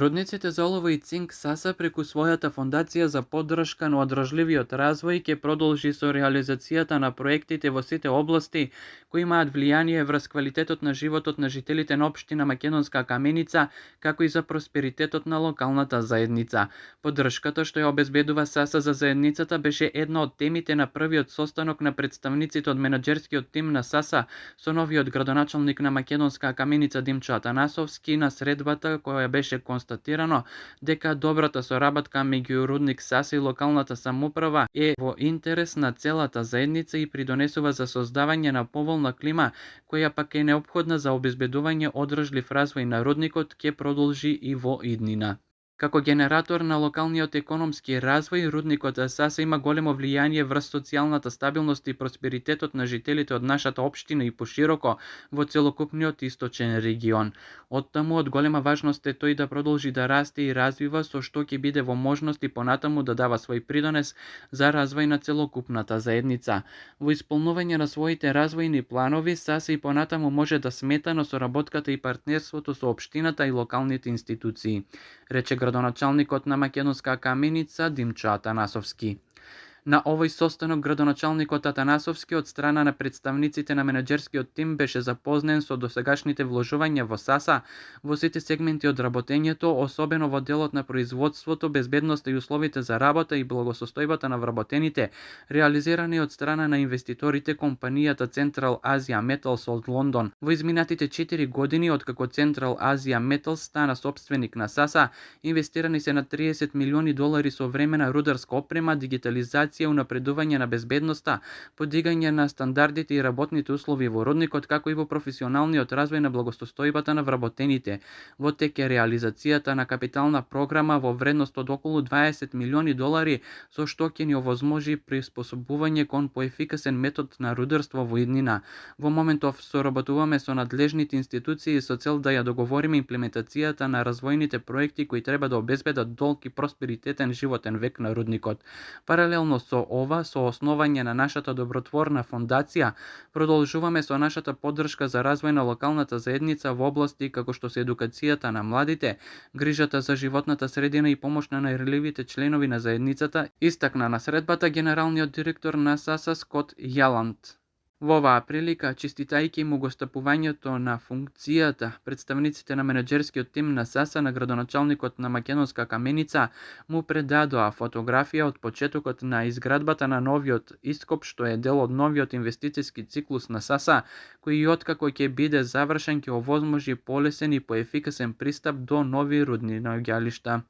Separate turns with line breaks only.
Рудниците за олово и цинк САСА преку својата фондација за поддршка на одржливиот развој ќе продолжи со реализацијата на проектите во сите области кои имаат влијание врз квалитетот на животот на жителите на општина Македонска Каменица, како и за просперитетот на локалната заедница. Поддршката што ја обезбедува САСА за заедницата беше една од темите на првиот состанок на представниците од менаџерскиот тим на САСА со новиот градоначалник на Македонска Каменица Димчо Атанасовски на средбата која беше констатирано дека добрата соработка меѓу рудник САСА и локалната самоуправа е во интерес на целата заедница и придонесува за создавање на поволна клима која пак е неопходна за обезбедување одржлив развој на рудникот ќе продолжи и во иднина. Како генератор на локалниот економски развој, рудникот САСА има големо влијание врз социјалната стабилност и просперитетот на жителите од нашата општина и пошироко во целокупниот источен регион. Оттаму од голема важност е тој да продолжи да расте и развива, со што ќе биде во можност и понатаму да дава свој придонес за развој на целокупната заедница. Во исполнување на своите развојни планови, САСА и понатаму може да смета на соработката и партнерството со општината и локалните институции, рече градоначалникот на Македонска Каменица Димчо Атанасовски. На овој состанок градоначалникот Атанасовски од страна на представниците на менаџерскиот тим беше запознен со досегашните вложувања во САСА во сите сегменти од работењето, особено во делот на производството, безбедноста и условите за работа и благосостојбата на вработените, реализирани од страна на инвеститорите компанијата Central Asia Metals од Лондон. Во изминатите 4 години откако Central Asia Metals стана сопственик на САСА, инвестирани се на $30 милиони со времена рударска опрема, дигитализација, унапредување на безбедноста, подигање на стандардите и работните услови во рудникот, како и во професионалниот развој на благосостојбата на вработените. Во тек е реализацијата на капитална програма во вредност од околу $20 милиони, со што ќе ни овозможи приспособување кон поефикасен метод на рударство во иднина. Во моментов соработуваме со надлежните институции со цел да ја договориме имплементацијата на развојните проекти кои треба да обезбедат долг и просперитетен животен век на рудникот. Паралелно со ова, со основање на нашата добротворна фондација, продолжуваме со нашата поддршка за развој на локалната заедница во области како што се едукацијата на младите, грижата за животната средина и помош на најранливите членови на заедницата, истакна на средбата генералниот директор на САСА Скот Јаланд. Во оваа прилика, честитајќи му го стапувањето на функцијата, представниците на менаџерскиот тим на САСА на градоначалникот на Македонска Каменица му предадоа фотографија од почетокот на изградбата на новиот ископ, што е дел од новиот инвестициски циклус на САСА, кој и откако ќе биде завршен ќе овозможи полесен и поефикасен пристап до нови рудни наоѓалишта.